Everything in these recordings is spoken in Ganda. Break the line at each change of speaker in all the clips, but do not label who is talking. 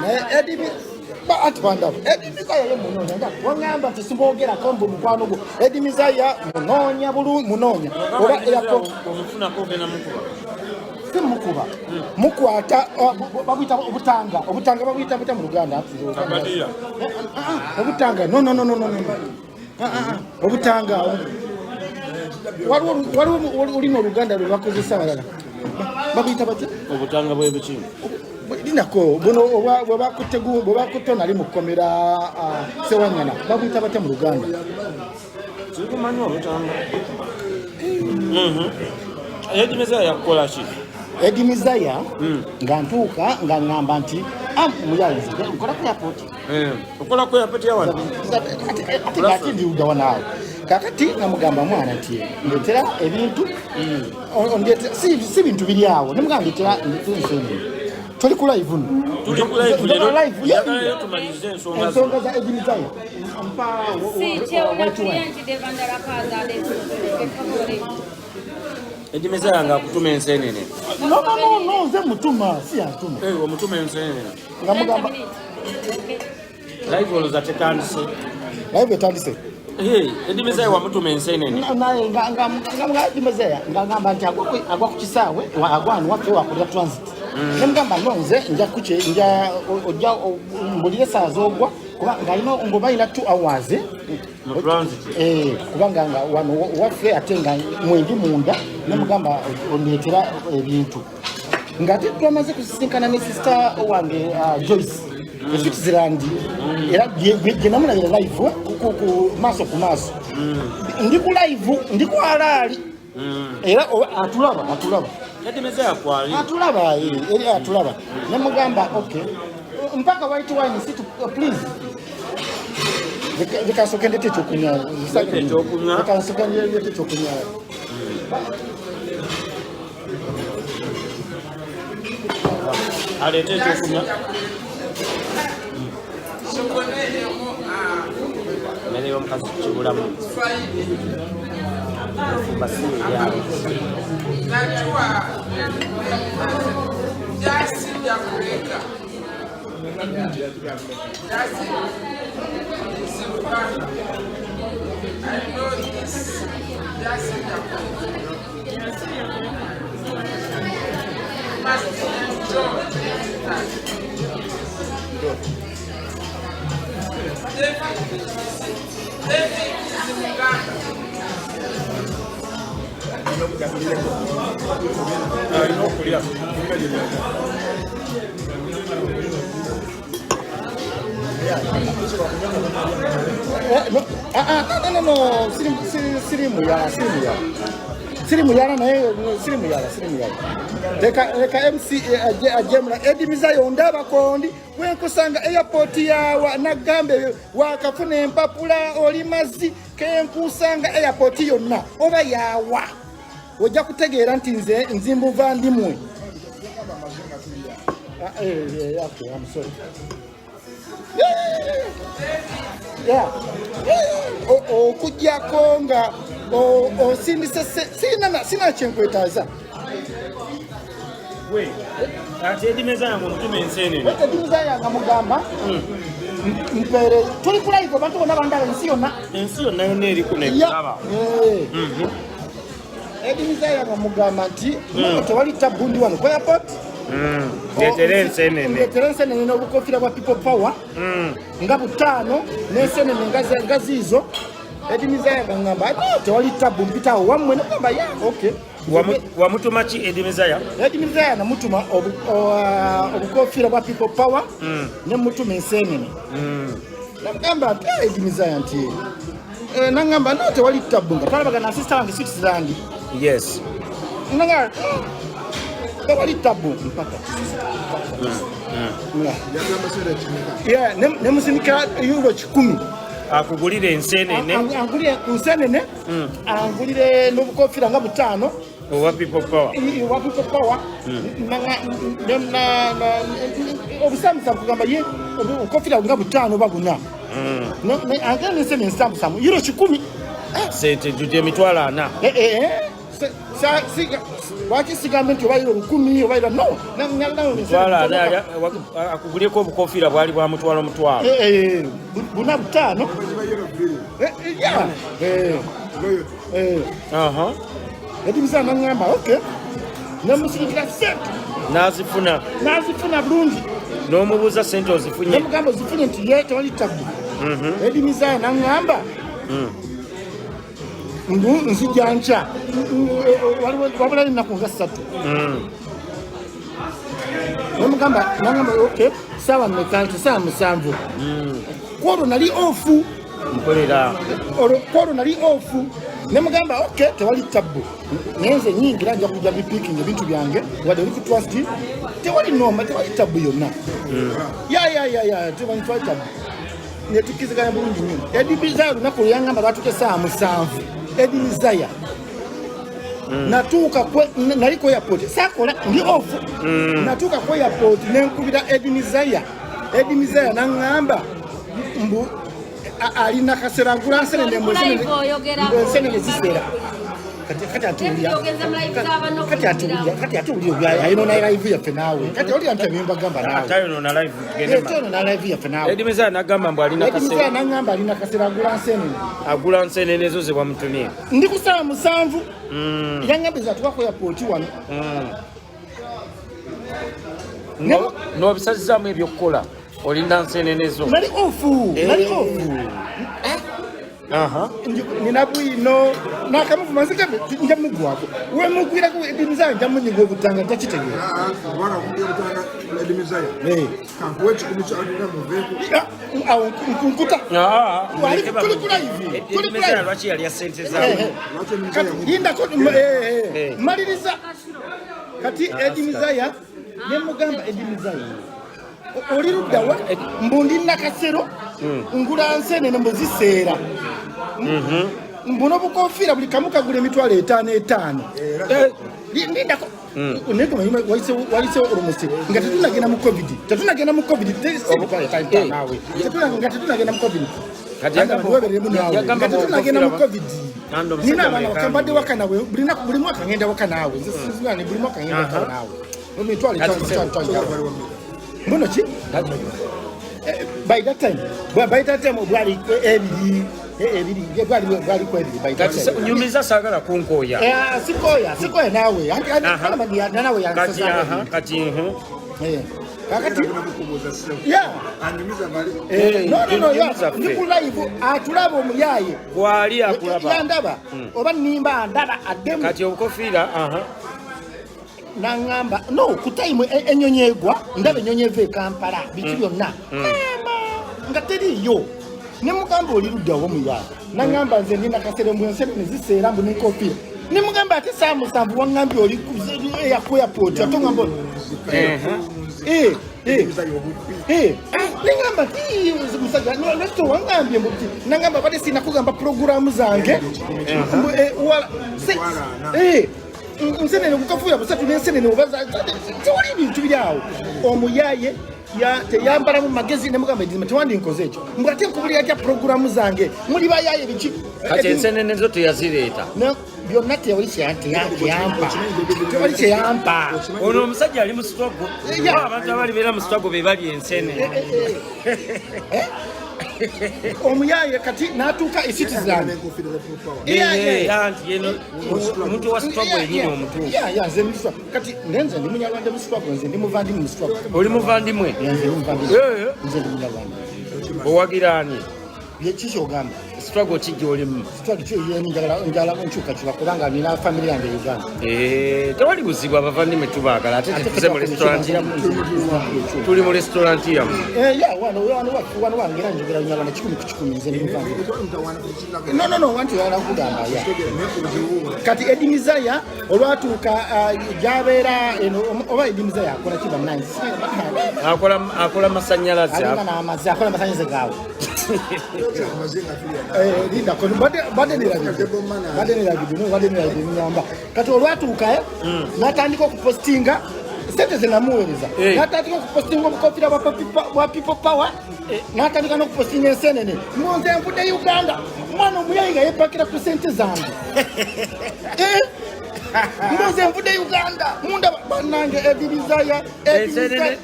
Naye Eddie anti bandaba Eddie Mizaya ye munoonya, nga wangamba nti simwogerako mbu mukwano gwo. Eddie Mizaya munoonya bulungi, munoonya oba airport.
Omufunako ogenda mukuba?
Si mukuba, mukwata, babuyita obutanga, obutanga babuyita buta mu Luganda?
Kabadiya.
Ah, ah, obutanga, no, no, no, no, no, no. Ah, ah, ah, obutanga waliwo olulimi oluganda lwe bakozesa balala, babuyita batya?
Obutanga bwe buki?
Linako buno bwe bakutte nali mu kkomera, Sewanyana, babuyita batya mu Luganda?
Sikumanyi obutanga. Eddie Mezaya yakukola ki?
Eddie Mizaya nga ntuuka nga ŋŋamba nti, "Ah, muyayizi nkola ku airport."
Okola ku airport ya wano?
Ate ng'ate ndiwudda wanaawe. Kakati nga mugamba mwana nti ndetera ebintu, si bintu biri awo, nemugamba ndetera ensenene. Tuli ku live no?
Tuli ku live leero.
Live, yeah.
Njagala tumalirize ensonga zo.
Ensonga za Eddie Mizaya, mpa
Si
white
kyewunakulya
wine.
Nti devandalakazaale.
Eddie Mezaya nga akutuma ensenene?
No, no, no, no, nze mutuma, si yantuma.
Omutuma ensenene.
Nga mugamba
Live olowooza tetandise?
Live etandise.
Eddie Mezaya wamutuma ensenene?
Naye nga Eddie Mezaya nga ngamba nti agwa ku kisaawe, agwa wano waffe wakulira transit. Nemugamba, no, nze nja kuke nja ojja mbulire saa z'ogwa, kuba ng'alina ngoba alina 2 hours.
Mu transit.
Kubanga nga wano waffe ate nga mwendi munda, nemugamba ondeetera ebintu, ng'ate twamaze kusisinkana ne sister wange, Joyce e Switzerland, era gye namulabira live ku maaso ku maaso. Ndi ku live, ndi ku alaali, era atulaba, atulaba.
Eddie Mezaya kwali.
Atulaba, eri atulaba. Nemugamba, okay, mpaka white wine situ, please. Leka nsooke ndete ekyokunywa.
Ndete ekyokunywa.
Leka nsooke ndete ekyokunywa.
Aleete ekyokunywa. Emmere y'omukazi kibulamu ofumba si eryawo.
Najua jasi ya kuleka jasi is Uganda. I know this jasi ya kuleka. You must enjoy time. David is in Uganda.
Alina okulya.
No, ah, ah, no, no, no, siri muyala, siri muyala, siri muyala, naye no, siri muyala, siri muyala. Leka MC ajemula Eddie Mizayo, ndaba kondi wenkusanga airport yawa, nagamba ebyo wakafuna empapula oli mazzi kenkusanga airport yonna oba yawa, ojja kutegeera nti nze nzimbuva ndimwe. Ah, okay, I'm sorry. Yeah. Okuggyako nga osindise sina kyenkwetaaza.
We ate Eddie Mezaya nga omutuma ensenene?
Eddie Mizaya nga mugamba mpeere, tuli ku live, abantu bonna bandaba, ensi yonna.
Ensi yonna yonna eri kuno ekulaba.
Eddie Mizaya nga mugamba nti no, tewali tabundi wano ku airport.
Ndeetere ensenene.
Ndeetere ensenene n'obukofiira bwa People Power nga butaano n'ensenene nga ziizo. Eddie Mizaya nga ngamba, "No, tewali tabu, mpitawo wammwe." Nogamba, ya, okay.
Wamutuma ki Eddie Mezaya?
Eddie Mizaya namutuma obukofiira bwa People Power, nemutuma ensenene. Namugamba nti, "Eh, Eddie Mizaya," nti nangamba, no, tewali tabu, nga twalabagana na sister wange Switzerland. Nanga tewali tabu mpaka. Yeah, nemusindikira euro 100.
Akugulire ensenene.
Angulire ku nsenene, angulire n'obukofiira nga butaano.
Owa People Power.
Wa People Power. Obusambusamu kugamba ye obukofiira nga butaano oba buna. Angulire n'ensenene ensambusamu euro 100.
Sente juja 40,000.
Eh, eh, eh. Lwaki sigambe nti obayira 1000 obayira no
Mutwalo akuguleko obukofiira bwali bwa mutwalo mutwalo.
4 5. Eddie Mizaya nangamba okay. Namusindikira sente.
Nazifuna.
Nazifuna bulungi.
N'omubuuza sente ozifunye.
Namugamba ozifunye nti ye tewali tabbu. Eddie Mizaya nangamba. Nzija nkya. Wabula ennaku nga 3. Namugamba nangamba okay sawa mmeka nti saawa 7. Kwolwo nali ofu.
Nkolera.
Olwo kwolwo nali ofu. Nemugamba okay tewali tabbu. Nenze nyingira nja kujja bipiking ebintu byange wadde oli ku trust tewali noma tewali tabbu yonna. Ya tewali tabbu. Netukiziganya bulungi nnyo. Eddie Mizaya olunaku lwe yangamba lwatuuka essaawa 7. Eddie Mizaya. Natuuka nali ku airport saakola ndi off. Natuuka ku airport ne nkubira Eddie Mizaya. Eddie Mizaya n'aŋŋamba mbu alina kasera agula nsenene mbu ensenene ziseera. Kati atuwulira ayinoona live yaffe naawe. Kati oli anti ebyembagamba naawe.
Atayonoona live tugende ma.
Tayonoona live yaffe naawe.
Eddie Mizaya n'agamba mbu alina
Eddie
kasera.
Mizaya n'aŋŋamba alina kasera agula nsenene.
Agula nsenene zo ze wamutumye.
Ndi ku ssaawa 7. Yangambye nze atuuka ku airport wano.
N'obisazizaamu ebyokukola. Olinda nsenene zo.
Nali off. Nali off. Nina bwino nakamuvuma nzike nja mugwako wemugwirako Eddie Mizaya nja munyiga obutanga ntakitegeera. Awo nkuta. Tuli ku live. Tuli ku live.
Lwaki yalya ssente zaabwe?
Kati lindako maliriza. Kati Eddie Mizaya ne mugamba Eddie Mizaya oli ludda wa mbu ndi Nakasero ngula nsenene mbu ziseera. Mbu n'obukofiira buli kamu kagula emitwalo 5 5. Lindako. Naye wayisewo olumusi nga tetunagenda mu COVID. Tetunagenda mu COVID. Naawe. Nga tetunagenda mu COVID. Nga tetunagenda mu COVID. Nina abaana wakambadde waka nawe buli mwaka ngenda waka naawe. Nze sizingane buli mwaka ngenda waka naawe. Emitwalo 5 5. Mbono ki? By that time, bwali ebiri ebiri bwali ku ebiri by that time.
Nyumiza saagala kunkooya.
Sikoya naawe. Nawe
kati
kakati no ndi ku live atulaba omuyaye.
Bwali akulaba.
Yandaba oba nimba andaba addemu.
Kati obukofiira
Nangamba no ku time ennyonyi egwa ndaba ennyonyi eva e Kampala biki byonna. Mama nga teriiyo. Ne mugamba oli ludda wa muyaye. Nangamba nze ndi Nakasero mbu ensenene ziseera mbu n'enkofiira. Ne mugamba ate ssaawa 7 waŋŋambye oli ku airport ate oŋŋamba nengamba ti musajja lwaki towaŋŋambye mbu ki? Nangamba badde sinakugamba pulogulaamu zange. Nsenene bukafuya busatu n'ensenene oba tewali ebintu biri awo. Omuyaye teyambalamu magezi ne mugamba edizima tewandinkoze ekyo. Mbu ate nkubulira tya pulogulaamu zange muli bayaye biki?
Kati ensenene zo teyazireeta.
Byonna tewali kyeyampa. Tewali kyeyampa.
Ono omusajja ali mu struggle. Abantu abali beera mu struggle be bali ensenene.
Omuyaye kati n'atuuka e Citizen.
Omuntu wa struggle yennyini omutuufu.
Nze ndi struggle. Kati nze ndi Munyarwanda mu struggle, nze ndi muvandimwe mu struggle.
Oli muvandimwe?
Nze ndi muvandimwe. Nze ndi Munyarwanda.
Owagira ani?
Ki ky'ogamba?
Struggle ki gy'olimu?
Struggle ki gy'olimu njagala nkyukakyuka kubanga nina family yange e Uganda.
Tewali buzibu abavandimwe tubaagala ate tetuze mu restaurant. Tuli mu restaurant yammwe.
Wano wange era njogera Lunyarwanda 100 ku 100 nze ndi muvandimwe. No, wanti oyagala nkugamba ya. Kati Eddie Mizaya olwatuuka gy'abeera eno oba Eddie Mizaya akola ki bannange?
Akola masannyalaze.
Alinga n'amazzi, akola masannyalaze gaawe. Linda, badde nirabidde nyamba. Kati olwatuuka n'atandika okupostinga sente ze namuweereza. N'atandika okupostinga obukofiira bwa People Power, n'atandika n'okupostinga ensenene. Nze nvudde Uganda, mwana omuyayi nga yeepakira ku sente zange. Mbuze nvudde Uganda munda bannange Eddie Mizaya.
Ensenene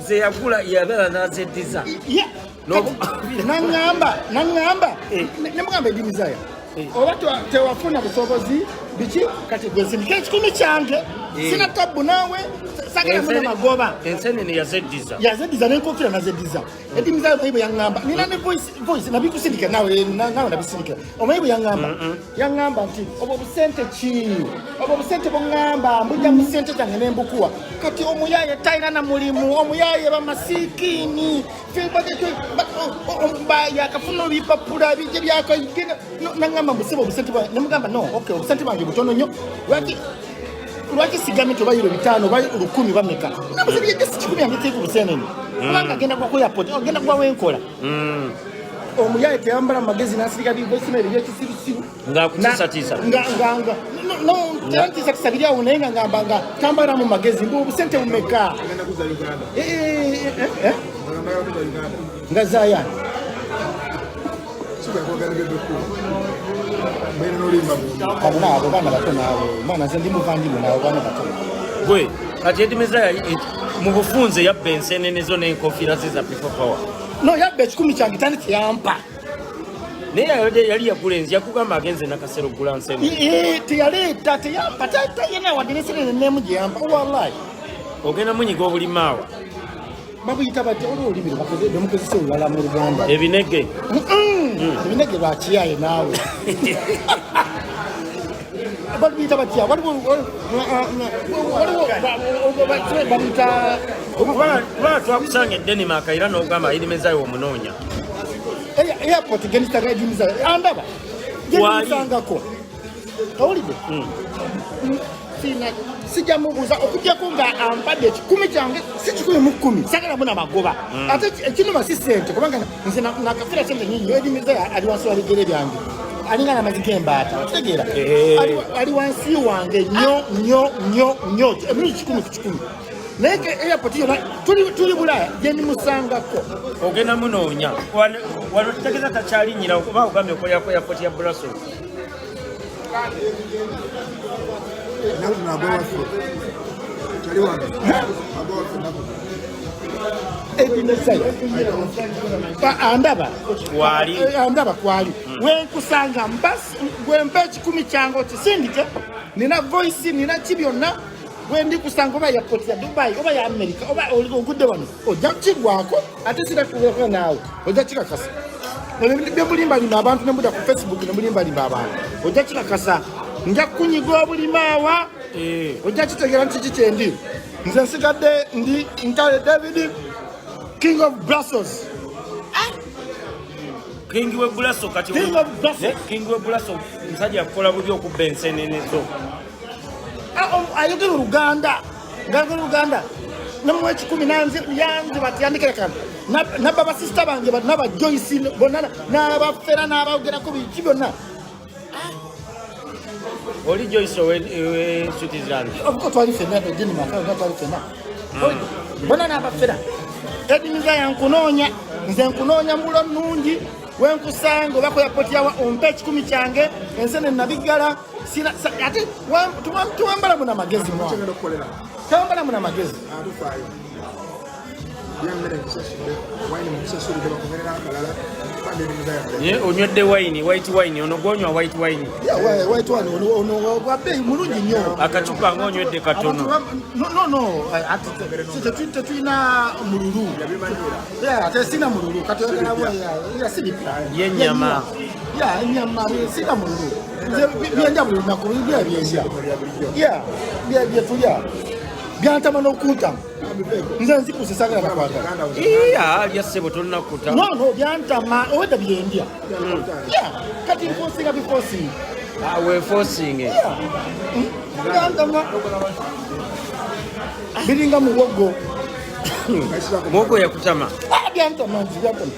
zeyagula yabeera nazeddiza.
Naŋŋamba nemugamba, Eddie Mizaya, oba tewafuna busobozi biki, kati gwe nsindika 100 kyange, sina tabbu naawe, sagala muna magoba.
Ensenene yazeddiza.
Yazeddiza n'enkofiira nazeddiza. Eddie Mizaya, omanyi bwe yaŋŋamba? Nina ne voice nabikusindika naawe, naawe nabisindika. Omanyi bwe yaŋŋamba? Yaŋŋamba nti obwo busente ki, obwo busente bwoŋŋamba mbujja mu sente zange nembukuwa. Kati omuyaye talina na mulimu, omuyaye bamasikiini yakafuna ebipapula bijje byako. Naŋŋamba mbusebe obusente bwange, nemugamba no, okay, obusente bwange butono nnyo, lwaki sigambye nti oba euro 5 oba 1000 bameka? Namusabye just 100 yange kiri ku busenene, kubanga agenda gwa ku airport, agenda gwa wenkola. Omuyaye teyambala magezi nasirika bivoice ebyekisirusiru.
Ng'akutiisatiisa.
Nga no, teyantiisatiisa biri awo, naye nga ngamba nga tambala mu magezi mbu obusente bumeka. Eh, eh, eh, eh. Nga zayani. Abo naabo baana bato naawe mwana, nze ndi muvandimwe naawe, baana bato.
Gwe kati Eddie Mezaya mu bufunze yabba ensenene zo n'enkofiira ze za People Power.
No, yabba 100 kyange, tani teyampa.
Naye yali yagula enzi, yakugamba agenze Nakasero okugula nsenene.
Teyaleeta, teyampa, tayena wadde nesenene nemu gyeyampa, wallahi.
Ogenda munyiga obulimaawa.
Babuyita batya oli olulimi lwemukozesa olulala mu Luganda?
Ebinege.
Ebinege lwakiyaye naawe. Babiyita batya? Waliwo babiyita.
Kubanga twakusanga e Denmark era n'ogamba Eddie Mezaya omunoonya.
Airport gendisanga Eddie Mezaya, andaba.
Wali.
Gendisangako, owulidde? Sijja mubuuza okugyako nga ampadde 100 kyange, si 110, sagala muna magoba. Ate ekinuma si sente, kubanga nze nakafira sente nyingi. Eddie Mezaya ali wansi wa bigere byange, alinga namazi g'embaata, okitegeera? Ali wansi wange nnyo nnyo nnyo nnyo, emirundi 100 ku 100. Naye ke airport yona tuli Bulaaya gyendimusangako.
Ogenda munoonya. Wano kitegeeza takyalinyira, oba ogambye okolera ku airport ya Brussels.
Ennaku zino agwa waffe kyali wange agwa waffe ennaku zino.
Eddie Mezaya andaba.
Kwali.
Andaba kwali wenkusanga mbasi gwempa 100 kyange okisindike, nina voice, nina ki byonna. Wendi kusanga oba airport ya Dubai oba ya America oba ogudde wano, ojja kukigwako, ate sirakuweko naawe ojja kikakasa. Byemulimbalimba abantu nemuda ku Facebook nemulimbalimba abantu, ojja kikakasa, nja kukunyiga obulimaawa. Ojja kitegeera nti kiki kyendi. Nze nsigadde ndi Ntale David, King of Brussels.
King we Brussels kati.
King of Brussels.
King we Brussels musajja yakukola bubi okubba ensenene zo.
Ayogera Oluganda, ngaayogera Oluganda, namuwa 100 yanze bati yandikira kantu nabba basisita bange naba Joyce bonna n'abafera n'abaogerako biki byonna.
Oli Joyce owe Switzerland?
Obuko twali fenna Denmark, twali fenna bonna n'abafera. Eddie Mezaya, nkunoonya, nze nkunoonya mbulo nnungi. Wenkusanga oba ku airport yawa, ompa 100 kyange, ensene nabigala. Ate tuwambala muna magezi mwana.
Kyengenda okukolera.
Tewambala muna magezi.
Atufaayo byemmere nkusasudde, wine mukusasulidde, bakwongere n'akalala bande emizaya.
Ye onywedde wine, white wine, ono gwonywa white wine.
Yeah, white wine ono gwa bbeeyi mulungi nnyo.
Akacupa ng'onywedde katono.
No, ate tetulina mululu. Yeah, ate sina mululu kati oyagala yeah, si bipya.
Yennyama.
Yeah, ennyama, sina mululu. Nze byenja buli lunaku, bya byenja. Yeah, bya byetulya byantama n'okuntama, nze nzikuse, sagala nakwagala.
Iya alya ssebo, tolinakuta.
No, byantama, owedda byendya. Yeah, kati nfosinga bifosinga.
Wefosinge.
Yeah. Byantama, biringa muwogo.
Muwogo yakutama?
Ah, byantama nzi, byantama,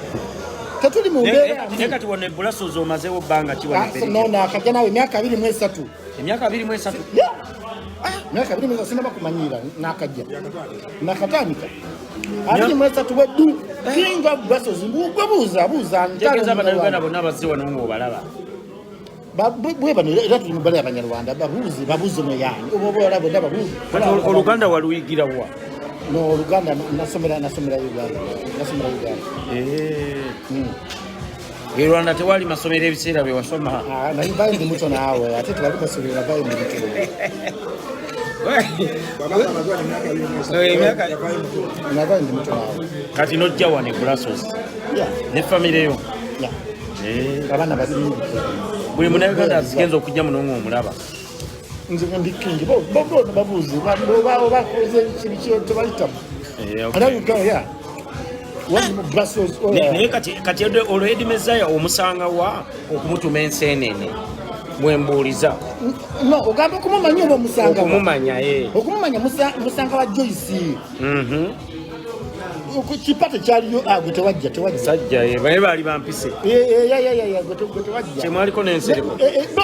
tetuli mu mbeera.
Naye kati wano e Brussels omazeewo bbanga ki wano e Belgium?
No, nakajja nawe emyaka 23.
Emyaka 23?
Yeah. Myaka 23, sinaba kumanyiira, nakajja nakatandika 23 bweddu. King of Brussels, gwe buuza buuza.
Ntegeeza Bannayuganda bonna bazze wano ng'obalaba.
Bwe bano era tuli mu bbala y'Abanyarwanda, babuuze babuuze mweyani oba oba olaba bonna babuuze.
Kati Oluganda waluyigira wa?
No, Oluganda nasomera Uganda, nasomera Uganda.
E Rwanda tewali masomero ebiseera bye wasoma?
Ah, nali bayo ndi muto naawe, ate tewali masomero, nabayo ndi muto.
Bw'abanga amazwa emyaka 23. Yavaayo muto.
Nabayo ndi muto naawe.
Kati nojja wano e Brussels ne famire yo?
Yeah. Abaana babiri.
Buli Munauganda azigenza okujja muno ng'omulaba?
Nze ndi king, bo bo bo babuuze oba bakoze biki tebayitamu.
Okay.
Era yeah, wali mu Brussels.
Naye kati olwo Eddie Mezaya omusanga wa okumutuma enseenene mwembuuliza?
No, ogamba okumumanya oba omusanga wa?
Okumumanya, eh.
Okumumanya musanga wa Joyce. Kipa tekyaliyo. Ah, gwe tewajja, tewajja.
Sajja, eh, baye baali bampise.
Eh, eh, ya, ya, ya, ya, gwe tewajja.
Kyemwaliko n'ensereko?
Eh, eh, no,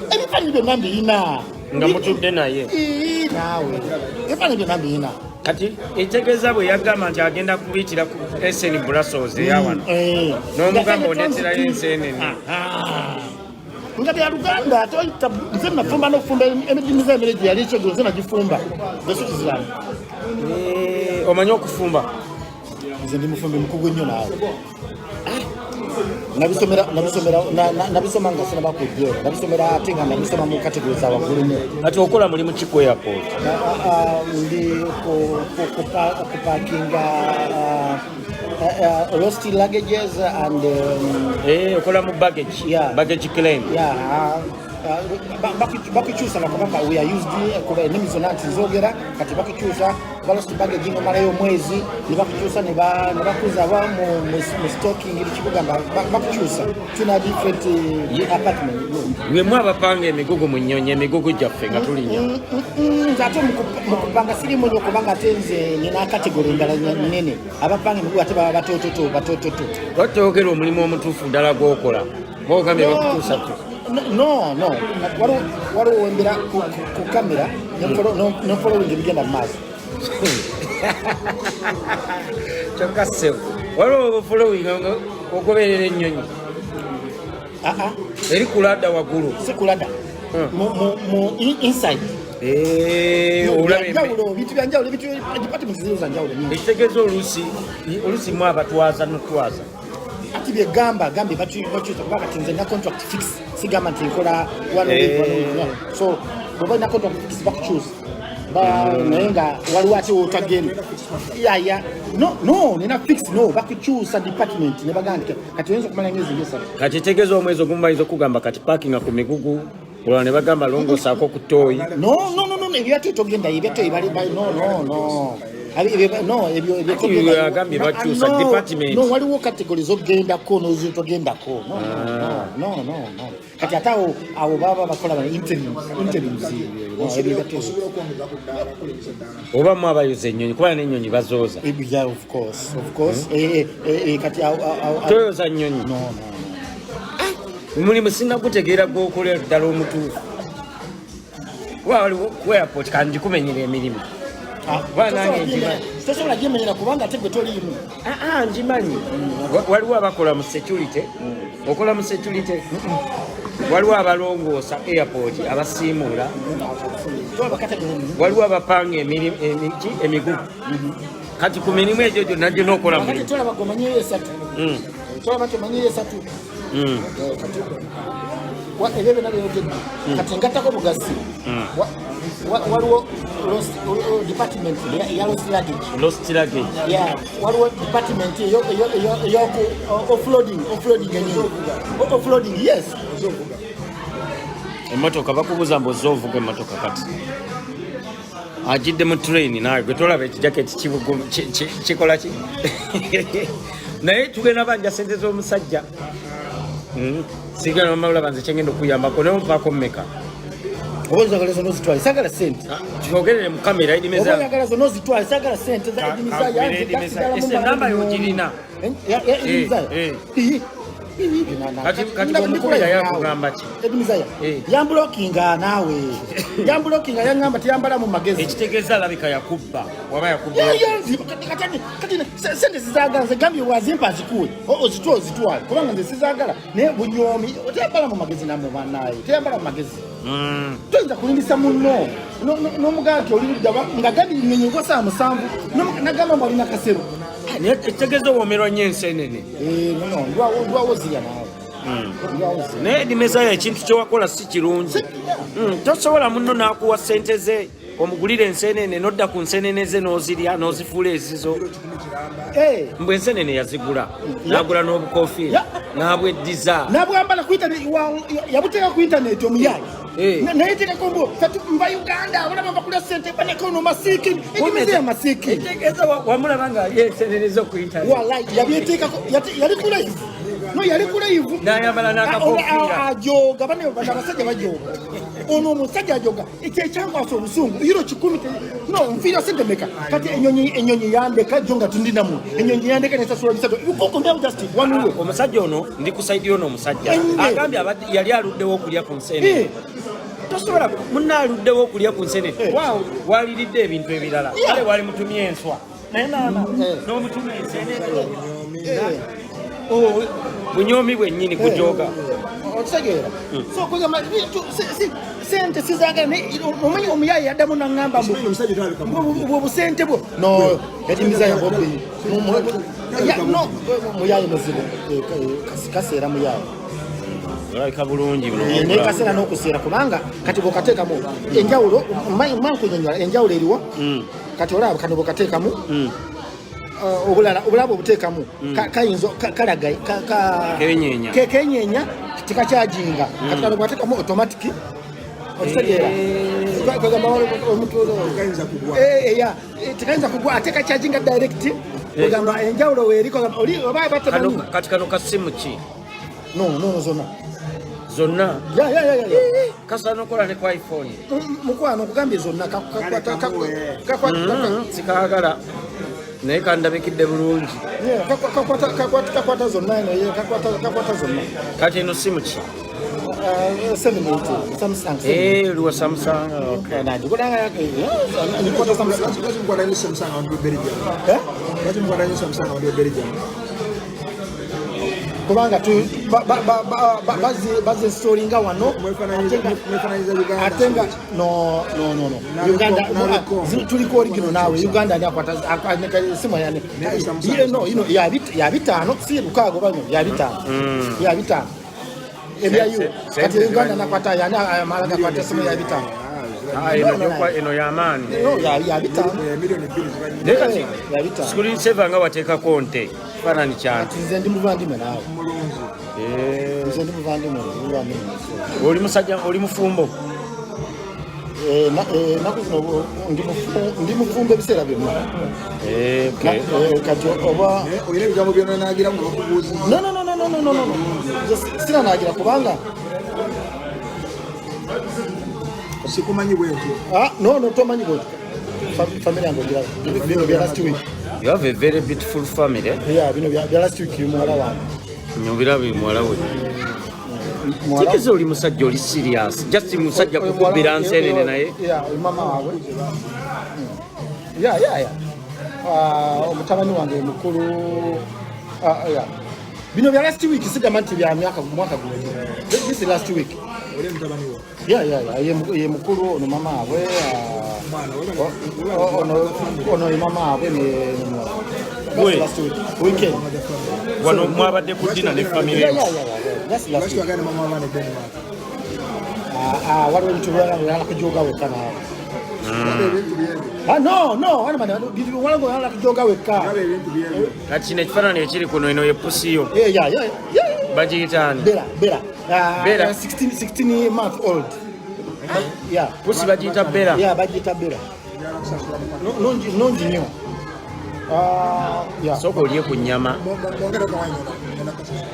ebifaananyi byonna mbiyina.
Nga mutudde naye?
Ii, naawe ebifaananyi byonna mbiyina.
Kati ekitegeeza bwe yagamba nti agenda kubiyitira ku SN Brussels eyawano, n'omugamba ondeeterayo enseenene?
Aha. Nga bya Luganda toyita. Nze nafumba n'okufumba emirimu emmere gye yali ekyogo, nze nagifumba besukizirana.
Eh, omanyi okufumba?
Nze ndi mufumbi mukugu nnyo naawe. Nabisomera nabisoma nga sinaba kujja, nabisomera ate nga nabisoma mu category za waggulu nnyo.
Kati okola mulimu ki ku airport?
Ah, ah, ndi kupakinga lost luggages and
Eh, okola mu baggage?
Yeah.
Baggage claim?
Yeah, bakukyusa nakubanga we are used kuba ennimi zonna nti nzogera. Kati bakukyusa ba lost baggage nomalayo omwezi ne bakukyusa ne bakuza ba mu stocking ekikugamba bakukyusa tuna different apartment.
Mwemu abapanga emigugu mu nnyonyi, emigugu gyaffe nga tulinya?
Nze ate mu kupanga sirimu nnyo kubanga ate nze nina category endala nnene. Abapanga emigugu ate baba batototo batototo.
Lwaki toyogera omulimu omutuufu ddala gw'okola? Bwogambye bakutuusa tu.
No, waliwo wembera ku kamera nenfollowing ebigenda mu maaso.
Kyokka ssebo, waliwo obufollowing nga ogoberera ennyonyi
Aa.
Eri kulada waggulu?
Si kulada. Mu inside.
Eh, olaba
Byanjawulo, bintu byanjawulo, ebintu department ziriyo za njawulo nyingi.
Ekitegeeza oluusi mu abatwaza notwaza.
Ati byegamba gambye bakyusa kuba kati nze nina contract fix, sigamba nti nkola one week, one week, no. So bw'oba olina contract fix bakukyusa. Naye nga waliwo ate wotagenda yaya. No, nina fix, no, bakukyusa department ne bagamba nti kati oyinza okumala emyezi nga 3.
Kati etegeeza omwezi ogumu bayinza okugamba kati pakinga ku migugu, olwo ne bagamba longosaako ku ttooyi.
No, ebyate togenda, ebyate bali no, no, no. No, ebyo
Ati
togendayo.
agambye bakyusa
No,
department.
No, waliwo category zogendako nozotogendako. No, no, no, no, no. Kati ate awo baba bakola bano interviews, no, ebyo
Osobola okwongeza ku ddaala, okulinyisa eddaala?
Oba mu abayoza ennyonyi, kuba n'ennyonyi bazooza.
Yeah, of course, of course. Kati awo
Toyoza nnyonyi?
No.
Mulimu sinnagutegeera gwokola ddala omutuufu, kuba waliwo ku airport kanjikumenyera emirimu.
Ah,
Kuba nange ngimanyi.
tosobola gyemenyera kubanga ate gwe toliimu.
Ah, ah, ngimanyi. Waliwo abakola mu security, okola mu security, waliwo abalongoosa airport, abasiimuula.
Tolaba category.
Waliwo abapanga emigugu. Kati ku mirimu egyo gyonna gyonna okola
Kati
mulimu?
tolaba gomanyiyo esatu. Tolaba tomanyiyo esatu. Kati ebyo byonna byeyogedde kati ngattako bugasi. Waliwo department eya lost luggage.
Lost luggage.
Yeah, waliwo department eyoku offloading enyini, offloading, yes.
Emmotoka bakubuuza mbu ozze ovuga emmotoka, kati agidde mu train naawe gwe tolaba ekijaketi kikola ki? Naye tugenda banja sente z'omusajja. Sigala maulaba nze kyengenda okuyambako naye ompaako mmeka?
Oba oyagala zonna ozitwale, sagala sente.
Kyogerere mu kamera.
Oba
Edimeza.
oyagala zonna ozitwale, sagala sente za
Ka-
Edimizaya.
kankubire Edimizaya. Ese namba yogirina?
Edimizaya.
Eh, Kati bw'omukubira yakugamba ki?
Edmizaya
Eh.
yambulokinga naawe, yambulokinga, yaŋŋamba tiyambala mu magezi.
Ekitegeeza alabika yakubba, waba yakubba.
Kati sente sizagala, nze gambye wazimpa zikuwe, ozitwa ozitwale, kubanga nze sizagala. Naye bunyomi, teyambala mu magezi namwe banaye, teyambala mu magezi. Toyinza kulimbisa munno n'omugaa nti oli ludda nga gambye nyenyi kwa saa 7, nagamba mbu alina kasero.
Naye ekitegeeza owoomerwa nnyo ensenene.
Eh, no, no, ndwawo zirya naawe, ndwawo zirya.
Naye Edimezaya, ekintu kyewakola si kirungi. Tosobola munno n'akuwa ssente ze omugulira ensenene, nodda ku nsenene ze n'ozirya n'ozifuula ezizo.
Eh,
Mbwe ensenene yazigula, n'agula n'obukofiira n'abweddiza.
Nabwambala ku internet, yabuteeka ku internet omuyayi.
Eh.
Nayeteekako mbu kati nva Uganda, olaba bakulya sente baneko no masiiki edimizeya masiiki.
Ekitegeeza wamulaba nga alya ensenene zo ku internet.
Wallahi yabyeteekako, yali ku live, no, yali ku live.
N'ayambala n'akakofiira.
Ajoga bane, bano abasajja bajoga, ono omusajja ajoga. Ekyo ekyankwasa obusungu, euro 100 no nfiira sente meka? Kati enyonyi yandeka jo nga tundinamu, enyonyi yandeka nesasula 300 kuko ndyawo just one way.
Omusajja ono, ndi ku side ono omusajja
Ennyo.
agambye yali aluddewo okulya ku nsenene. Tosobola, munna aluddewo okulya ku nsenene, waliridde ebintu ebirala. Kale wali mutumye enswa, naye maama n'omutuma ensenene. Oh, bunyomi bwennyini, kujoga.
Okitegeera? So kugamba sente sizagala, naye omanyi omuyayi yaddamu naŋŋamba mbu
Omusajja omusajja talabika
mbu obusente bwo no yadimizayo bobi no muyayi muzibu. Eh, kaseera muyayi.
Olabika bulungi buno.
Naye kaseera n'okuseera, kubanga kati bw'okateekamu enjawulo, mankunyonyola enjawulo eriwo. Kati olaba kano bw'okateekamu, obulala obulaba obuteekamu kayinza kalaga
Kenyeenya.
Kenyenya, tekakyajinga. Kati kano bwateekamu automatic, okitegeera? Kwegamba omuntu
Kayinza kugwa.
Eh, ya, tekayinza kugwa, ate kakyajinga direct. Kwegamba enjawulo weeri, kwegamba oli oba batemanyi.
Kati kano kasimu ki?
No, no, no, zonna.
Zonna?
Ya.
Kasobola nokukola ne ku iPhone?
Mukwano, okugambye zonna.
Kale
Sikaagala, naye kandabikidde bulungi.
Yeah, kakwata zonna eno, ye, kakwata zonna.
Kati eno simu ki?
780 Samsung.
Eh, oliwa Samsung, okay.
Nagigulanga, nikwata Samsung.
Lwaki mukwata nnyo Samsung abantu b'e Belgium?
Eh?
Lwaki mukwata nnyo Samsung abantu b'e Belgium?
Kubanga bazinstolinga wano.
Mwefananyiza Uganda.
Ate nga no, no, no, no. Uganda
Nalukombo.
Tuliko original naawe. Uganda ani akwata simu yani?
Naye Samsung.
Ye, no, ino ya 500, si 600 banyo ya 500, ya 500 ebya yu. Kati Uganda nakwata yani amala gakwata simu ya 500.
Ah, eno eno y'amaanyi.
No, ya 500.
2 million ziba nnyo.
Naye kati
Ya 500.
Screen saver nga wateekako nte, kifaananyi kyange.
Kati nze ndi muvandimwe naawe.
Mulungi.
Nze ndi muvandimwe, ndi muvandimwe.
Oli musajja, oli mufumbo?
Eh, naku zino ndi mufumbo ebiseera byonna. Kati oba
Naye olina ebigambo byonanaagira nga bakubuuziza.
No, no, no, no, no, no, no, no. Nze siranaagira kubanga
Sikumanyi bwentyo.
Ah, no, no, tomanyi bwoti. Family yange ogiraba. Bino bya last week.
You have a very beautiful family.
Yeah, bino bya last week, muwala wange.
Nyobirabe muwala we.
Muwala-
Kitegeeza oli musajja oli serious, just musajja
Oyo
kukubbira nsenene naye.
Yeah, oyo mama waabwe. Yeah. Ah, omutabani wange mukulu. Ah, yeah. Bino bya last week, sigamba nti bya myaka mwaka guno. This is last week.
Oli mutabani wo?
Yeah. Ye mukulu ono, mama waabwe. Ah,
Mwana
ono ye mama waabwe ne
Gwe.
That's last week. Weekend.
Wano mwabadde ku dinner ne family.
Yeah. That's last
Lwaki
week.
wagenda mama w'abaana e Denmark?
Ah, ah, waliwo ebintu birala kujoga wekka naawe.
Laba ebintu byebyo.
Ah, no, no, wana bana, waliwo birala kujoga wekka.
Laba ebintu byebyo.
Kati kino ekifaananyi ekiri kuno, eno yepusi yo?
Yeah.
Bagiyita ani?
Bella, Bella. Ah,
Bella.
16 month old. Yeah.
Pusi bagiyita Bella?
Yeah, bagiyita Bella.
Njagala kusasula mukwano.
No, nungi, nungi nnyo. Ah, yeah.
Sooka olye ku nnyama.
Mwongere kawanyona. Ngenda kasasula.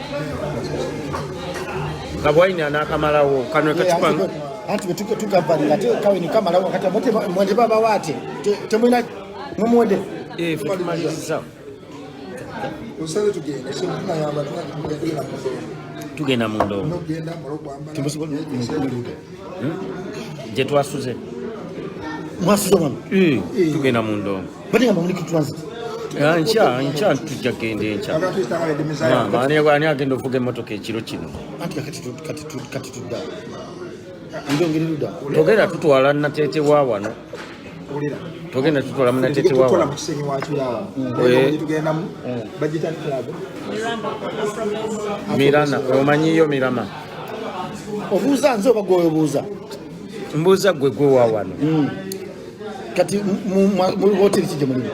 Kabwaini anaakamalawo kano
Yeah,
kacupa.
Anti bwe tukavalira ate kaweni kamalawo, kati mwende babawa ate temulina mumuwedde.
Eh, ffe tumaliriza.
Osaze tugenda so tunayamba tugenda mu ndongo.
Tugenda mu ndongo.
Nogenda mala okwambala.
Temusobola muluda.
Gye twasuze.
Mwasuze wano.
Tugenda mu ndongo.
Bati ngamba muli ku transit.
Nkya nkya tujja kugenda enkya.
Aga tuyitanga Eddie Mizaya.
Maama, ani agenda okuvuga emmotoka ekiro kino?
Anti kati tudda. Ndongo eri ludda.
Togenda tutwala nateete wa wano.
Wulira.
Togenda tutwala munateete wa
Tukola
wano.
mu kisenyi wakyo awo. Tugendamu bagita club.
Mirana, omanyiyo Mirama?
Obuuza nze oba gwe obuuza?
Mbuuza gwe gwe wa wano.
Kati mu hoteli ki gye mulimu?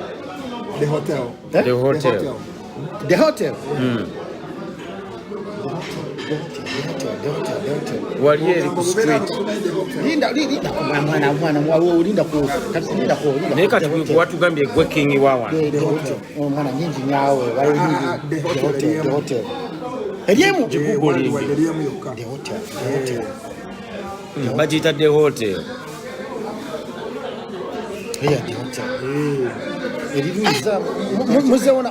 The hotel.
Eh?
The hotel.
The hotel. The hotel, the hotel, the hotel, the hotel.
Wali eri ku street.
Linda, linda, mwana, mwana, waliwo linda ku, kati linda ku, linda
Naye
ku.
kati gwe watugambye gwe king wa wano.
The hotel. Oh, mwana nyingi nyawe, waliwo nyingi.
Ah, ah, the
The
hotel
hotel, the
eriemu.
hotel. Eriemu?
Gikugulinge.
Eriemu yokka.
The hotel, the hotel.
Bagiyita the hotel.
Yeah, the hotel. Eriruiza,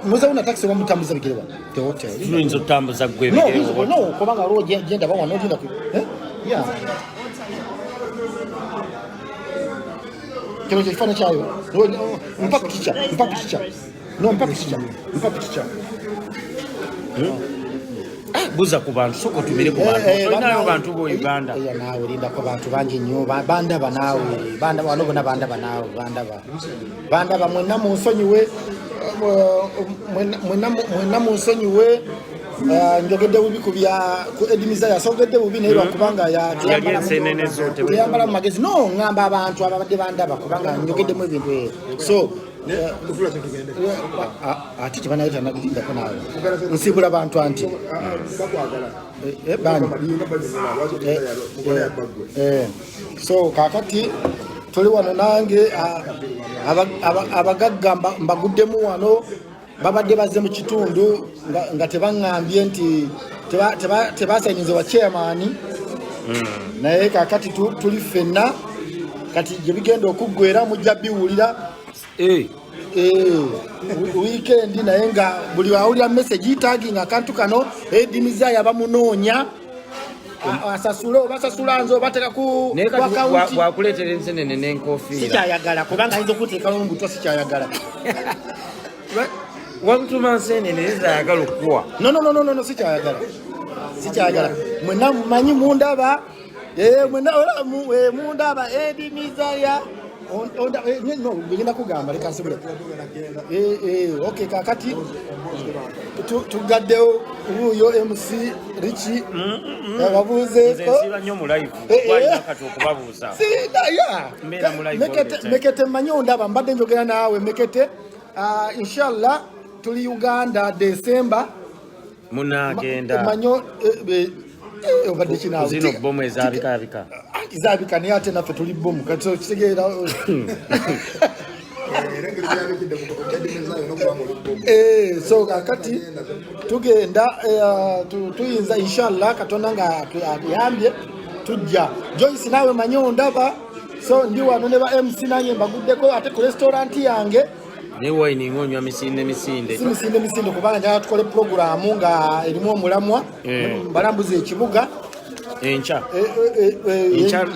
muzeewo na taxi wamutambuza bigere wano. The hotel.
Tuyinza otutambuza gwe
No,
ebigere.
no, kubanga waliwo gye ndaba wano genda ku. Eh? Yeah. Kino kye kifaananyi kyayo. No, mpa pikica, mpa pikica. No, mpa pikica, mpa pikica.
Buza ku bantu, sooka otumire ku bantu. Tolinayo bantu bo Uganda.
Naawe lindako bantu bangi nnyo bandaba naawe bandaba wano bonna bandaba naawe bandaba bandaba mwenna munsonyiwe mwenna munsonyiwe. Njogedde bubi ku bya ku Eddie Mizaya, sogedde bubi naye lwakubanga
Yali ensenene zo
teyambala mu magezi. No, ŋŋamba abantu ababadde bandaba kubanga njogeddemu ebintu ebyo. So
Tufula tugende.
Ate tebanayita lindako naawe nsiibula bantu anti
Bakwagala.
Bani?
Mugole yabaggwe.
So kakati tuli wano nange abagagga mbaguddemu wano babadde bazze mu kitundu nga tebaŋŋambye nti tebasayinize wa chairman. Naye kakati tuli ffenna kati gye bigenda okuggwera mujja biwulira. Weekend naye nga buli awulira message tagging akantu kano Eddie Mizaya bamunoonya asasule oba asasula nze oba teeka ku
Naye kati
account.
Bwakuleetera ensenene n'enkofiira.
Sikyayagala kubanga ayinza okuteekamu mu butwa, sikyayagala.
Wamutuma nsenene zayagala okukuwa.
No, no, no, no, no, no, sikyayagala, sikyayagala. Mwenna mumanyi mundaba. Mwenna mundaba Eddie Mizaya. No, ngenda kugamba leka nsibule. Okay, kakati tugaddewo wuuyo MC Richie
Nze
babuuzeeko.
nsiba nnyo mu live. Walina kati okubabuuza.
Sina ya.
Mbeera mu live all the
Mekete
time.
Mekete mmanyi ondaba mbadde njogera naawe Mekete. Inshallah tuli Uganda December.
Munaagenda.
Manyo obadde kinaawe.
Zino bomu ezaabikaabika.
Anti zaabika naye ate naffe tuli bomu kati okitegeera.
Era engeri gyabikidde mu Eddie Mizaya n'okuba nga oli bomu.
So kakati tugenda tuyinza inshallah Katonda nga atuyambye tujja. Joyce naawe manyi ondaba. So ndi wano ne ba MC nange mbaguddeko ate ku restaurant yange.
Naye wayini ng'onywa misinde misinde.
Si misinde misinde kubanga njagala tukole puroguramu nga erimu omulamwa. Mbalambuza ekibuga.
Enkya. Enkya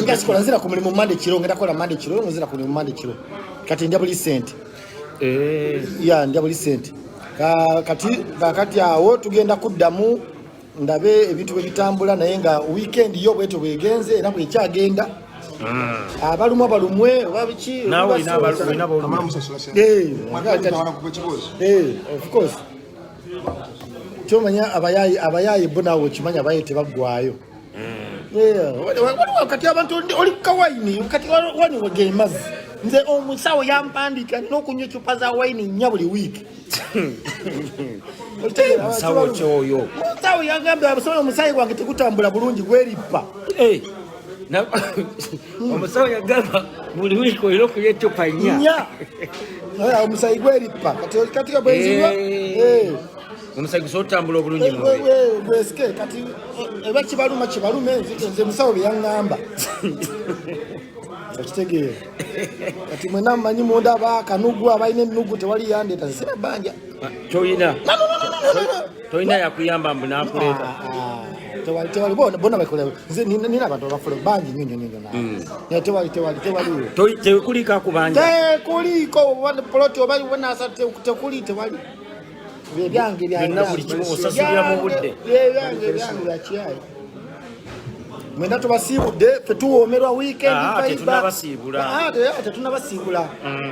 Nga sikola nzira ku mulimu Monday kiro, ngenda kukola Monday kiro, nzira ku mulimu Monday kiro. Kati ndya buli sente. Ya ndya buli sente. Kati awo tugenda kuddamu ndabe ebintu bwe bitambula naye nga weekend yo bwetyo bwegenze era bwekyagenda. Abalumwa balumwe oba biki
Naawe
oba
olina olina abalumwa.
Amala musasula sente. Mwana kuva ekibuuzo.
Of course. Kyomanya abayayi bo naawe okimanya abayayi tebaggwayo. Waliwo kati abantu oli ku kawayini, kati wani ge mazzi. Nze omusawo yampandiika nina okunywa eccupa za wayini nnya buli wiiki.
Musawo ki oyo?
Omusawo yagambye abasobola omusaayi gwange tegutambula bulungi gwerippa.
Omusawo yagamba buli wiiki olina okulya eccupa nnya.
Nnya. Omusaayi gwerippa. Kati ka bwenzinywa,
Omusaayi gusobola otambula obulungi mu mubiri.
Gwesike kati eba kibaluma kibalume nze musawo bye yaŋŋamba. Okitegeera? Kati mwena mumanyi mundaba kanugu, abalina ennugu tewali yandeeta, sina bbanja.
Toyina, toyina yakuyamba mbu nakuleeta.
Tewali, tewali. Bona bakola. Nze nina abantu abafula bangi nnyo nnyo nnyo naye tewali, tewali, tewaliwo.
Tekuliko akubanja?
Tekuliko. Oba poloti oba bonasa, tekuli, tewali. Ebyange.
Byonna buli kimu osasulira mu budde.
Ebyange, ebyange byakiyayi. Mwenda tubasiibudde, ffe tuwoomerwa weekend.
Ah,
Vibe.
tetunnabasiibula.
Ah, tetunnabasiibula.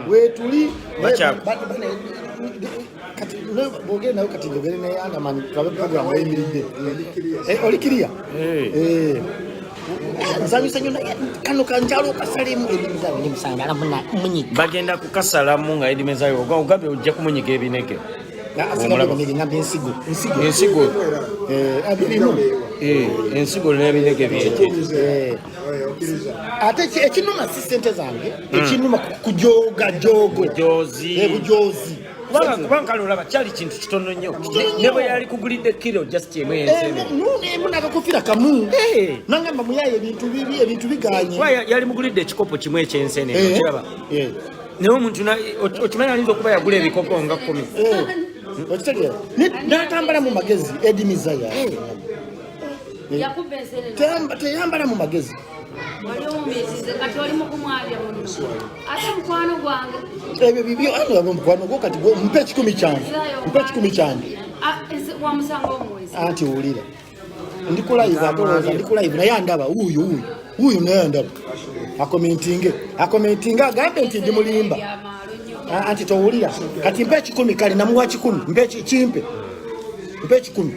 Weetuli. Kati bwogere nawe, kati njogere ne Andamani tulabe program weyimiridde. Eh, oli kiriya?
Eh.
Nsanyusa nnyo, naye kano kanjalo okasalemu ebinzanemusangala munyiga.
Bagenda kukasalamu nga edimezayo ogambye ojja kumunyiga ebinege. Omulaba.
Ngambye ensigo, ensigo.
Ensigo.
Eh, abirimu.
Eh, ensigo n'ebinege byeje.
Eh. Ate ekinuma si sente zange, ekinuma kujoga jogo.
Bujozi.
Eh, bujozi.
Kubanga kale olaba kyali kintu kitono nnyo. Ne bwe yali kugulidde kiro just emu ensene.
Emu nakakofira kamu.
Eh.
Nangamba muyaye ebintu bibi, ebintu biganye.
Kuba yali mugulidde ekikopo kimu ekyensene,
Eh.
okiraba?
Eh.
Naye omuntu okimanyi ayinza okuba yagula ebikopo nga 10.
Eh. Okitegeera? N'atambala mu magezi edimizaya.
Yakuba ensenene.
Teyambala mu magezi.
Wali owumiisize, kati oli mu kumwabya muno, ate mukwano gwange.
Ebyo bibyo ano abo mukwano gwo. Kati mpe 100 kyange, mpe 100 kyange.
Ah, wamusanga omuwezi?
Anti wulira, ndi ku live, ate olowooza ndi ku live naye andaba wuuyo, wuuyo, wuuyo, naye andaba. Akomentinge, akomentinge agambe nti ndi mulimba.
Byamaalo nnyo.
Ah, anti towulira, kati mpe 100. Kale namuwa 100, mpe kimpe, mpe 100.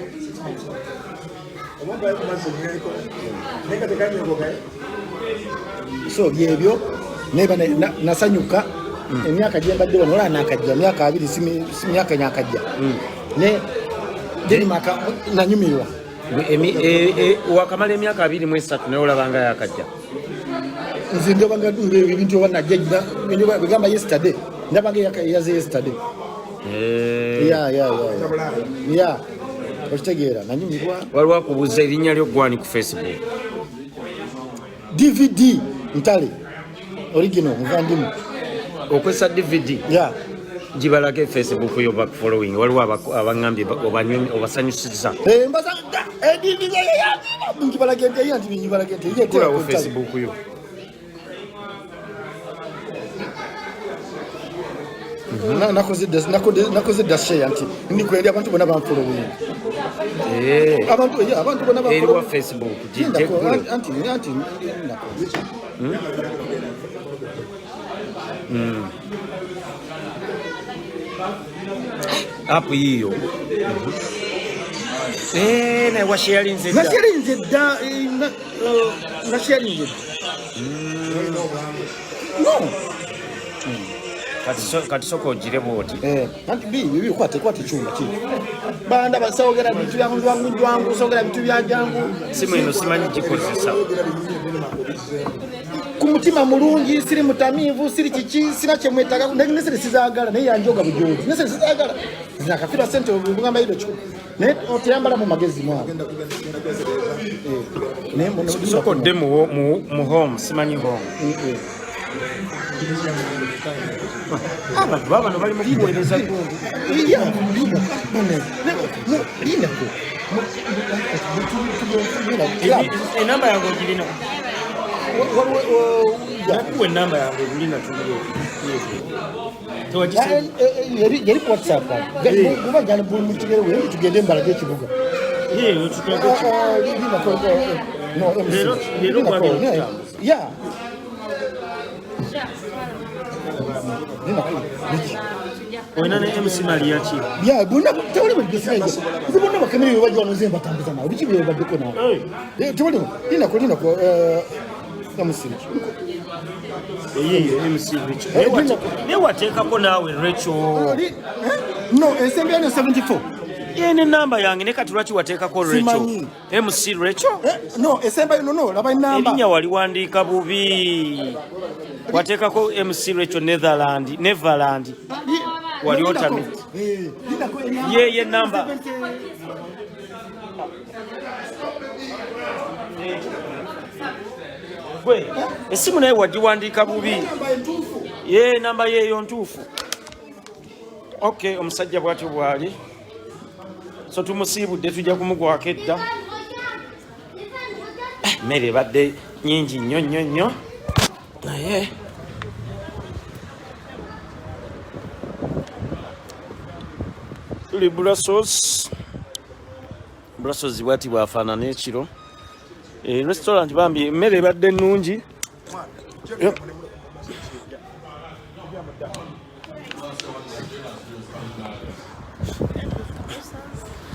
Omuntu ali ku mazzi nyweko naye nga tekanyogoga.
So byebyo neba nasanyuka emyaka gyembadde wano, olaba nakajja myaka 20, si myaka nyakajja ne Denmark, nanyumirwa.
Wakamala emyaka 23 naye olabanga yakajja.
Nze ndabanga ebintu oba najja bigamba yesterday, ndabanga yaze yesterday. Ya, okitegeera, nanyumirwa.
Waliwo akubuuza erinnya lyo gwani ku Facebook.
DVD ntale original muvandimu.
Okozesa DVD?
Ya.
Gibalage Facebook yo back following. Waliwo abaŋŋambye obasanyusiza.
Eh, mbaza DVD ngibalage nti nti ngibalage nti
Kulawo Facebook yo.
Nakoze dda share nti ndikweri abantu bonna banfollowing. Abantu, yeah, abantu bonna
Eriwa
banfollowing.
Facebook?
Lindako,
Gyeggule.
Anti lindako.
App yiyo. Eh, naye washarinze dda.
Nasharinze dda, nasharinze dda. No.
Kati soka ogire bwoti.
Eh, anti bibi kwate kwate chumba ki banda basogera bintu byangu byangu byangu, sogera bintu bya jangu.
Simu eno simanyi gikozesa.
Ku mutima mulungi, siri mutamiivu, siri kiki, sina kyemwetaaga nesere sizaagala, naye yanjoga bujozi, nesere sizaagala, zinakafira sente bugamba iro 1,000, naye oteyambala mu magezi mwana. Naye
Soka odde mu home, simanyi home.
Eh, eh.
Abantu babano bali mu kuweereza gundi.
Ya, linda, bane, lindako.
Enamba yange ogirina? Nakuwa enamba yange ogirina, tuliyo.
Yeri ku WhatsApp kuba njana mutugere tugende mbalage ekibuga. No, MC.
Leero gwagenda okutambuza.
Ya. Lindako. Biki?
Olina ne MC Maria ki?
Ya, bonna tewali buli gesigaye. Nze bonna bakamere bwe bajja wano nze mbatambuza naawe. Biki bye baddeko naawe? Eh, tewali. Lindako, lindako, MC.
Eyiyo MC Rachel.
Eh, lindako.
Naye wateekako naawe Rachel.
No, ensembe eno 74.
Ye ne namba yange, ne kati lwaki wateekako Rachel?
Simanyi.
MC Rachel?
Eh, no, esemba no, no, laba enamba.
Erinnya waliwandiika bubi. Wateekako MC Rachel Netherland, Neverland. Wali otami.
Eh, lindako enamba.
Ye ye namba. Gwe essimu naye wagiwandiika bubi. Ye namba yeeyo ntuufu. Ok, omusajja bwatyo bwali, so tumusiibudde, tujja kumugwako edda. Emmere ebadde nyingi nnyo nnyo nnyo, naye tuli Brussels. Brussels bwati bwafaanana ekiro. Restaurant bambi emmere ebadde nnungi. Yep.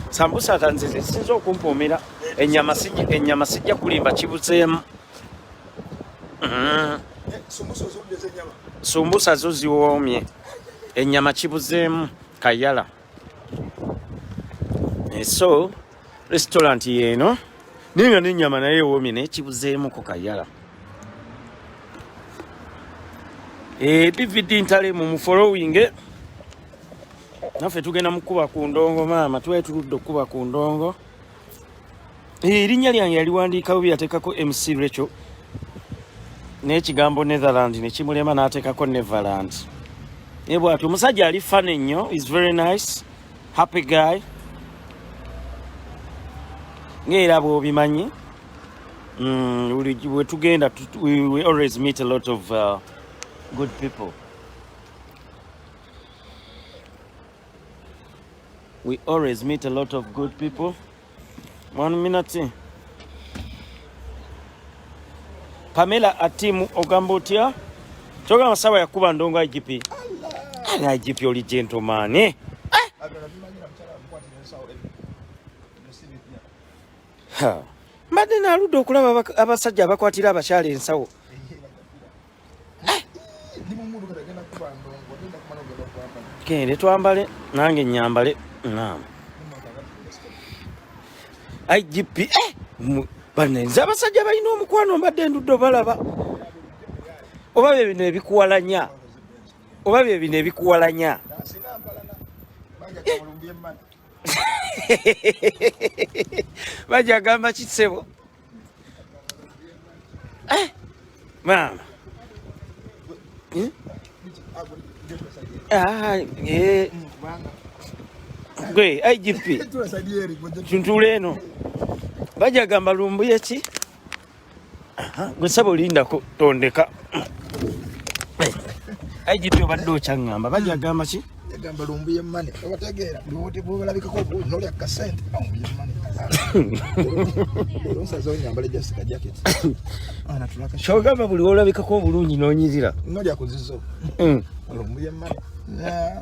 Sambusa tanze zisinza okumpoomera. Ennyama sijja kulimba, kibuzeemu. Sumbusa zo ziwoomye, ennyama kibuzeemu kayala. So restaurant yeeno, naye nga n'ennyama naye ewoomye, naye kibuzeemuko kayala. DVD ntale mu mufollowing, naffe tugenda mukuba ku ndongo. Maama, tubaye tuludde okukuba ku ndongo. Erinnya lyange yaliwandiika bubi, yateekako MC Rachel n'ekigambo Netherland nekimulema n'ateekako Neverland. Naye bwatyo omusajja ali funny nnyo, is very nice, happy guy, ng'era bw'obimanyi. Buli bwe tugenda we always meet a lot of good people. We always meet a lot of good people. One minute. Pamela Atimu, ogamba otya? Kyogamba sawa yakuba ndongo IGP. Ali IGP oli gentleman, eh? Ha. Mbadde naludde okulaba abasajja abakwatira abakyala ensawo. Gende twambale, nange nyambale. Naam. IGP, eh, banenze abasajja balina omukwano, mbadde ndudde obalaba. Oba bye bino ebikuwalanya, oba bye bino ebikuwalanya. Bajja gamba kisebo. Maama. Eh? Ah, eh. Gwe IGP. Tuntule eno. Bajja gamba lumbuye ki? Aha, gwe sabo lindako tondeka. IGP obadde okyaŋŋamba bajja gamba ki?
Yagamba lumbuye mane, obategeera buli bwobalabikako nolya kasente lumbuye mane. Olonsazewo nyambale just ka jacket. Ana tulaka.
Kyogamba buli wolabikako obulungi n'onyirira.
Nolya kuzizo. Lumbuye mane.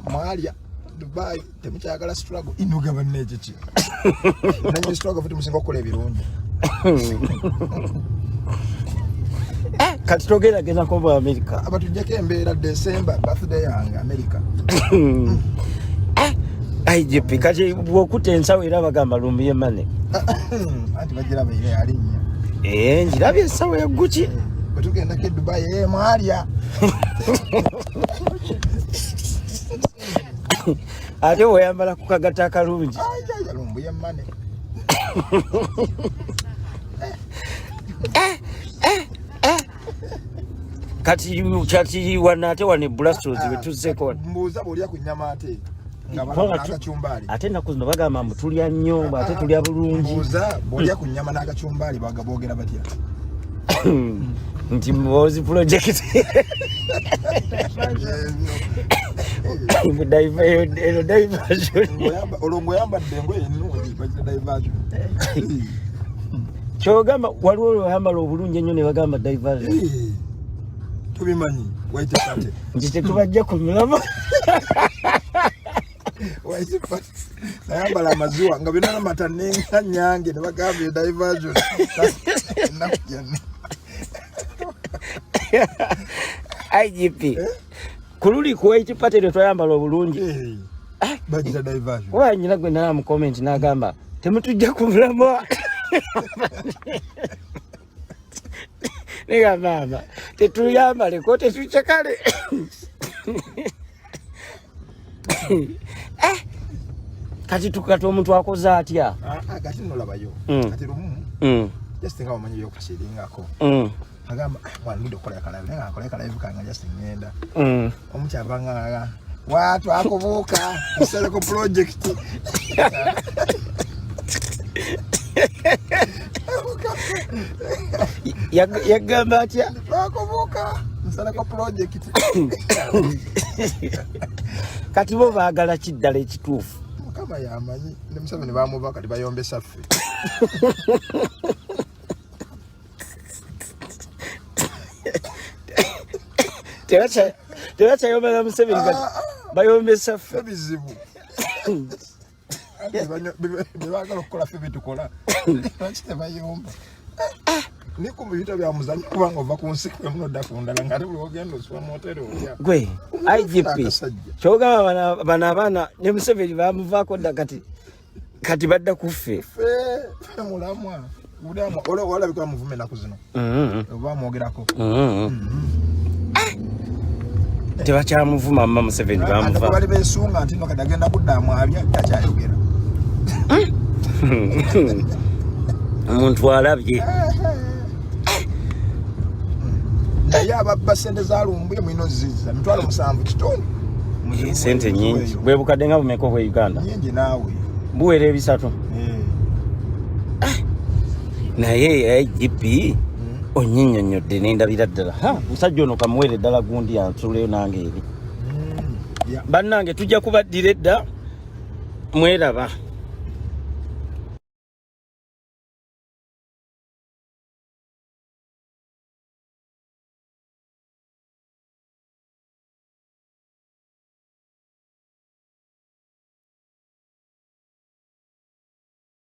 Mwalya Dubai temukyagala struggle inoga banne kiki. Nanyi struggle futi musinga okukola ebirungi.
Kati togenda gendako mu America.
Abatujjako embeera December birthday yange America.
IGP kati bw'okutta ensawo era bagamba lumbuye mane.
Anti bagiraba era yalinnya.
Ngirabye ensawo ya Gucci.
Bwe tugendako e Dubai, mwalya.
Ate bw'oyambala ku kagato akalungi.
Ai, lumbuye mane.
Kati wano ate wano e Brussels bwe tuzzeko wano.
Mbuuza bw'olya ku nnyama ate nga
Kubanga
n'akacumbaali.
Ate ennaku zino bagamba mbu tulya nnyo, mbu ate tulya bulungi.
Mbuuza bw'olya ku nnyama n'akacumbaali boogera batya?
Nti Muhoozi project. Mbu eno diversion.
Olwo ng'oyambadde engoye ennungi bagita diversion.
Kyogamba waliwo lweyambala obulungi ennyo ne bagamba diversion.
Tubimanyi white party.
Nti tetubajja ku mulamwa.
White party. Nayambala amaziwa nga byonna namata nenga nyange ne bagamba eyo diversion. Ennaku gyanne.
IGP. Ku luli ku white party lwe twayambala obulungi.
Bagita diversion.
Kuba nyina gwe nalaba mu comment n'agamba temutujja ku mulamwa. Nega maama tetuyambaleko tetucekale. Kati tukati omuntu akoze atya?
Kati nolabayo. Kati lumu. Just nga omanyi ebyokukiringako. Agamba ah, mwana ndudde okukola akalive naye nga nkola akalive kange just ngenda. Omukyava nga watu akubuuka nsaleko project.
Yagamba atya?
Twakubuuka nsaleko project.
Kati bo baagala ki ddala ekituufu?
Mukama yamanyi ne Museveni bamuva kati bayombesa ffe.
Tebakyayomba Museveni kati
ah, ah.
bayombesa ffe.
Bizibu. Bebagala okukola ffe betukola lwaki tebayomba ni ku bintu bya muzanyo kubanga ova ku nsi kwe muno dda ku ndala ng'ate buli ogenda osula mu hoteri olya
gwe IGP kyogamba bano abaana ne Museveni bamuvaako dda kati kati badda ku ffe
ffe mulamwa olabika muvume enaku zino mm-hmm. oba mwogerako
mm-hmm. mm-hmm. tebakyamuvuma mma Museveni bamuva
bali besunga nti no kati agenda kudda amwabya takyayogera
omuntu alabye
naye ababba sente za Lumbuye mulina ozizza 7,000 kitundu
eh, sente nyingi bwe bukadde nga bumeka obwe Uganda
nyingi naawe
buwera 300
eh.
ah, naye IGP onyinyonnyodde nendabira ddala musajja ono kamuwere ddala gundi yansuleyo nange eri bannange tujja kubaddira edda mweraba.